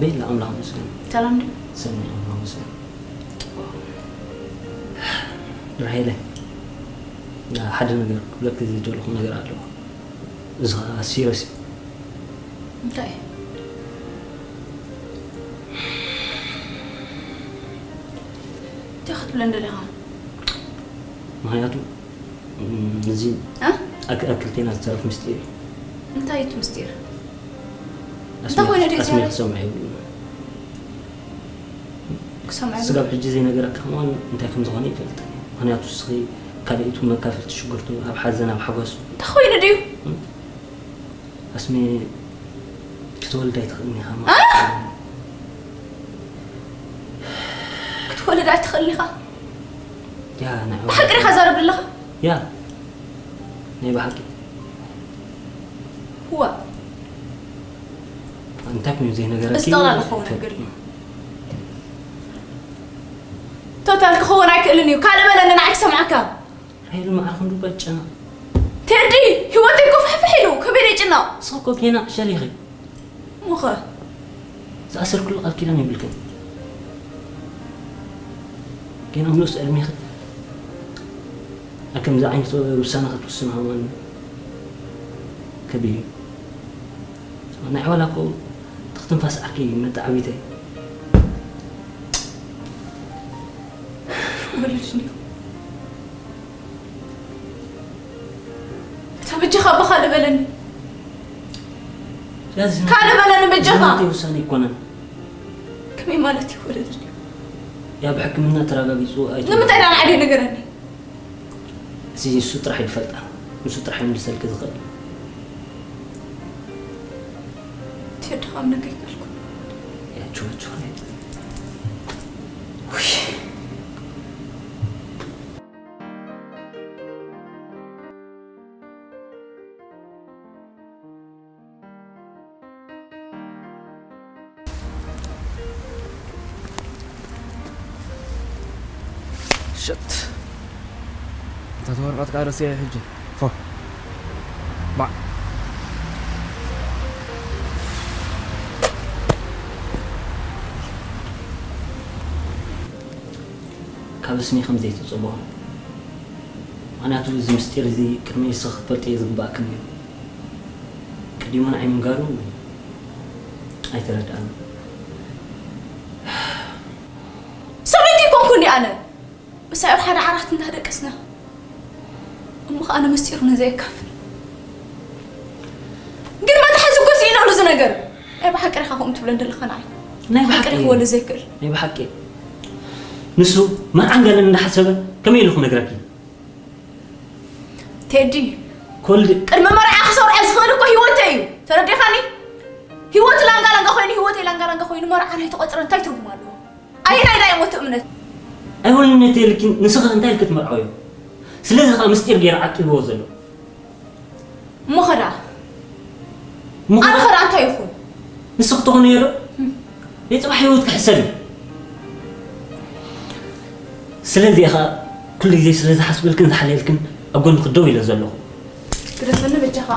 ቤላ ኣምላኽ ይመስገን። ሰላም ድዩ? ሰላም ኣምላኽ ይመስገን። ራሄለ፣ ሓደ ነገር ክብለኪ ዝደለኹ ነገር ኣለዎ። እዚ ኸኣ ሲሪየስ እዩ። እንታይ? እንታይ ክትብለኒ ደሊኻ? ምኽንያቱ፣ እም፣ እዚ እ? ኣክ-፣ ኣክልቴና ዝተረፍ ምስጢር እዩ። እንታይ እቲ ምስጢር? ኣስሜ-፣ እንታይ ኮይኑ ድዩ ኣስሜ ዝያዳ? ክሰምዖ የብሉን። ክሰምዖ ስጋብ ሕጂ ዘይነገረካ ከማን እንታይ ከም ዝኾነ ይፈልጥ። ምኽንያቱ እስኺ ካልኣይቱ መካፈልቲ ሽጉርቱ ኣብ ሓዘን ኣብ ሓጎስ። እንታይ ኮይኑ ድዩ? እም? ኣስሜ ክትወልድ ኣይትኽእልን ኢኻ ማ-፣ እ? ክትወልድ ኣይትኽእልን ኢኻ? ያ፣ ናይ ብሓቂ ዲኻ ዛረብ ዘለኻ? ያ፣ ናይ ብሓቂ። እዋ። እንታይ ኮይኑ ዘይነገረኪ? እስጠቕላል ክኸውን ይፈልጥ። ነገር እዩ። ቶታል ክኸውን ኣይክእልን እዩ። ካልእ በለኒ ንዓይ ክሰምዓካ። ራሄል መዓር ክንዱ በጨና። ቴዲ፣ ህይወተይ እኮ ፍሕፍሕ ኢሉ፣ ከመይ ደይ ጭነቕ? ንስኺ እኮ ጌና ዕሸል ኢኺ። እሞኸ? ዝኣሰርኩሉ ቃል ኪዳን የብልክን። ጌና ኣብ ንኡስ ዕድሜኺ ኣብ ከምዚ ዓይነት ውሳነ ክትውስኒ ሃማን ከቢድ እዩ። ናይ ኣሕዋላ እኮ ትኽትንፋስ ዓኪ መጣዕቢተይ። ወለድኒ። እታ በጃኻ ኣቦኻ ልበለኒ። ያዝ ካልእ በለኒ በጃኻ። ዝናተይ ውሳኔ ኣይኮነን። ከመይ ማለት እዩ ወለድኒ? ያ ብሕክምና ተረጋጊጹ ኣይተ- ንምንታይ ዳ ንዓዲ ነገረኒ? እዚ ንሱ ጥራሕ እዩ ዝፈልጣ። ንሱ ጥራሕ እዩ ምልሰልኪ ዝኽእል። ትድኻም ነገር ይበልኩ። ያ ቹ ቹ። ውይ። ሸት። እታ ተወርቐት ከዓ ረስያ ሕጂ። ፎ። ባዕ። ካብ እስሚ ከም ዘይትጽበ። ምኽንያቱ እዚ ምስጢር እዚ ቅድሚ ንስኺ ክትፈልጥዮ ዝግባእክን እዩ። ቀዲሙ ንዓይ ምንጋሩ ኣይተረድኣንን። ሰበይቲ ኣይኮንኩን ድየ ኣነ? ምሳይ ኣብ ሓደ ዓራት እንዳደቀስና እሞ ኸኣ ኣነ ምስጢሩ ነዘየካፍል። ግን መትሓዚ እኮ ስኢነሉ እዚ ነገር። ናይ ብሓቂ ዲኻ ከምኡ ትብለኒ ዘለኻ ንዓይ? ናይ ብሓቂ ብሓቂ ዲኻ ወለ ዘይክእል? ናይ ብሓቂ። ንሱ መርዓን ጋልን እንዳሓሰበ ከመይ ኢሉ ክነግረኪ? ቴዲ፣ ኮልድ ቅድሚ መርዓ ክሰርዖ ዝኽእል እኮ ህይወተይ እዩ። ተረዲኻኒ? ህይወቱ ላንጋ ላንጋ ኮይኑ፣ ህይወተይ ላንጋ ላንጋ ኮይኑ መርዓ ናይ ተቖጽረ እንታይ ትርጉም ኣለዎ? ኣየናይ ዳይ ሞት እምነት? ኣይሆንነት የልኪን፣ ንስኺ እንታይ ኢልኪ ትመርዓው እዩ? ስለዚ ኸኣ ምስጢር ገይሩ ዓቂብዎ ዘሎ። እሞ ኸዳ? እሞ ኣነ ኸዳ? ኸዳ እንታይ ይኹን? ንስኺ ትኾኒ እየ ዶ? ናይ ጽባሕ ህይወት ክሕሰብ እዩ። ስለዚ ኢኻ ኩሉ ግዜ ስለ ዝሓስበልክን ዝሓልየልክን ኣብ ጎንኺ ደው ኢለ ዘለኹ። ግደፈኒ በጃኻ።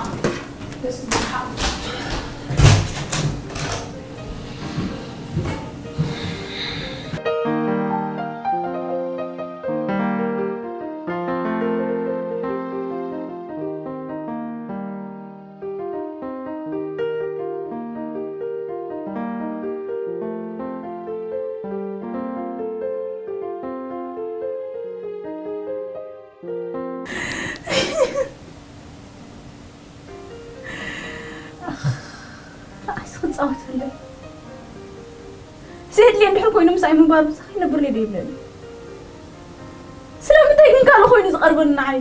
ንዓይስ ክንጻወተለይ። ዘየድልየ እንድሕር ኮይኑ ምሳይ ምንባር ምሳኻ ይነብር ነይ ዶ ይብለኒ? ስለምንታይ ግን ካልእ ኮይኑ ዝቐርበኒ ንዓይ?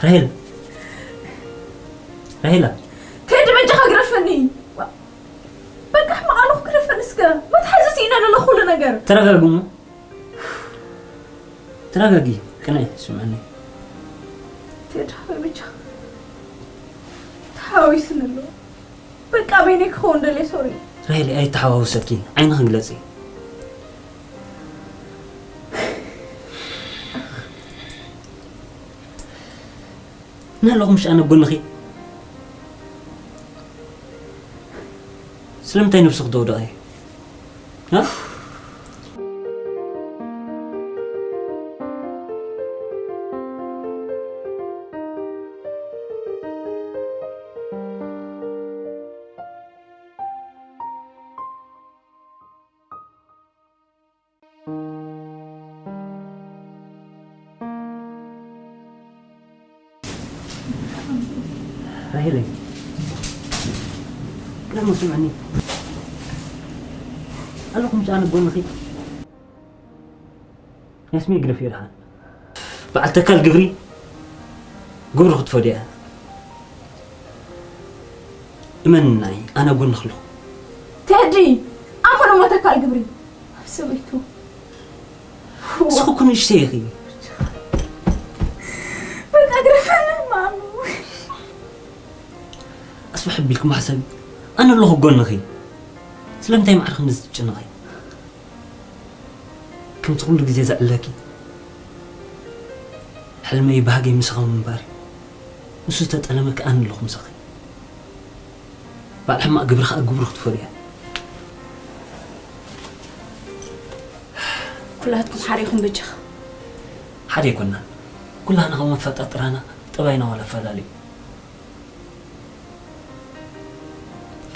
ራሄል፣ ራሄላ። ቴዲ በጃኻ ግረፈኒ። በቃ ሕማቕ ኣለኹ፣ ግረፈኒ እስከ። መትሓዚ ስኢነ ኣለኹ ኩሉ ነገር። ተረጋግኡ። ተረጋጊ፣ ቅንዒ፣ ስምዕኒ። ቴዲ ሓወይ በጃኻ። ተሓዋዊስኒ ኣለኹ። በቃ በይነይ ክኸውን ደልየ፣ ሶሪ። ራሄል፣ ኣይተሓዋውሰኪ፣ ዓይንኺ ግለጺ። ንኣለኹ ምሽ ኣነ ጎንኺ። ስለምንታይ ነብስኺ ተውድቒ? እ? ራሄለይ፣ ቅድሚ ስምዕኒ ኣለኹም ጫነ ጎንኺ። ያስሚ ግደፍ ይልሓን። በዓል ተካል ግብሪ ግብሩ ክትፈድያ። እመንናይ፣ ኣነ ጎንኺ ኣለኹ። ቴዲ፣ ኣመን እሞ ተካል ግብሪ። ኣብ ሰበይቱ። ንስኺ እኮ ንእሽተይ ኢኺ። በቃ ግረፈኒ ማሙ። ኣስፍሕ ኣቢልኩም ሓሰቢ። ኣነ ኣለኹ ጎንኺ። ስለምንታይ ማዕረ ከምዚ ትጭነቒ? ከምቲ ኩሉ ግዜ ዘዕለኪ፣ ሕልመይ ባህገይ ምሳኺ ምንባር እዩ። ንሱ ዝተጠለመኪ ኣነ ኣለኹ ምሳኺ። በዓል ሕማቕ ግብሪ ኸኣ ግብሩ ክትፈድያ። ኩላትኩም ሓደ ኢኹም በጃኻ። ሓደ ኣይኮናን። ኩላህና ከም ኣፈጣጥራና ጠባይና ዋላ ኣፈላለዩ።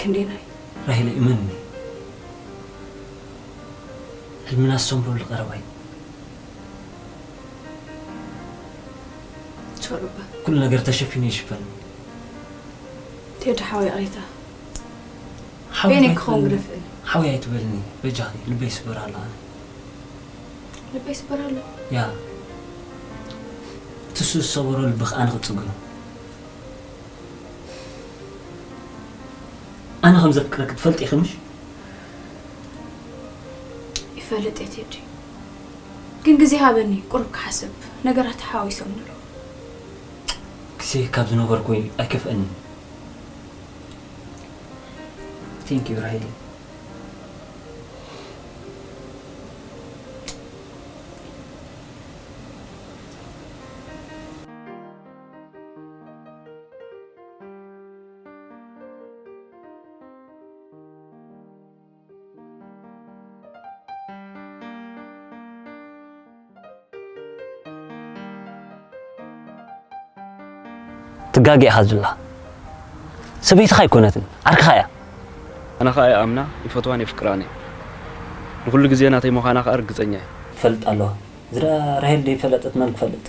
ክንደየናይ? ራሄለ፣ እመንኒ። ሕልምና ዝሰምረሉ ቀረባ እዩ። ሶሪ እባ። ኩሉ ነገር ተሸፊኑ ይሽፈን። ቴዲ ሓወይ ይቕሬታ። ሓወይ በይነይ ኣይትበልኒ። ክኸውን ግደፍኒ። ሓወይ ኣይትበልኒ። በጃኺ፣ ልበይ ይስበር ኣሎ ኣነ። ልበይ ይስበር ኣሎ? ያ። እቲ እሱ ዝሰበሮ ልቢ ኸኣ ኣነ ክጽግኖ። ኣነ ከም ዘፍቅረኪ ትፈልጢ ኢኺ ምሽ? ይፈልጥ እየ ቴዲ። ግን ግዜ ሃበኒ፣ ቁሩብ ክሓስብ። ነገራት ተሓዋዊሶም ኣለዉ። ግዜ ካብ ዝነበርኩ ኣይከፍአንን። Thank you ራሄል። ትጋገ ኢኻ ዝላ። ሰበይትኻ ኣይኮነትን፣ ዓርክኻ እያ። ኣነ ኸኣ ይኣምና፣ ይፈትዋን የፍቅራን እየ። ንኹሉ ግዜ ናተይ ምዃና ኸኣ ርግጸኛ እየ። ትፈልጥ ኣለዋ። ዝዳ ራሄል ደይፈለጠት መን ክፈልጥ?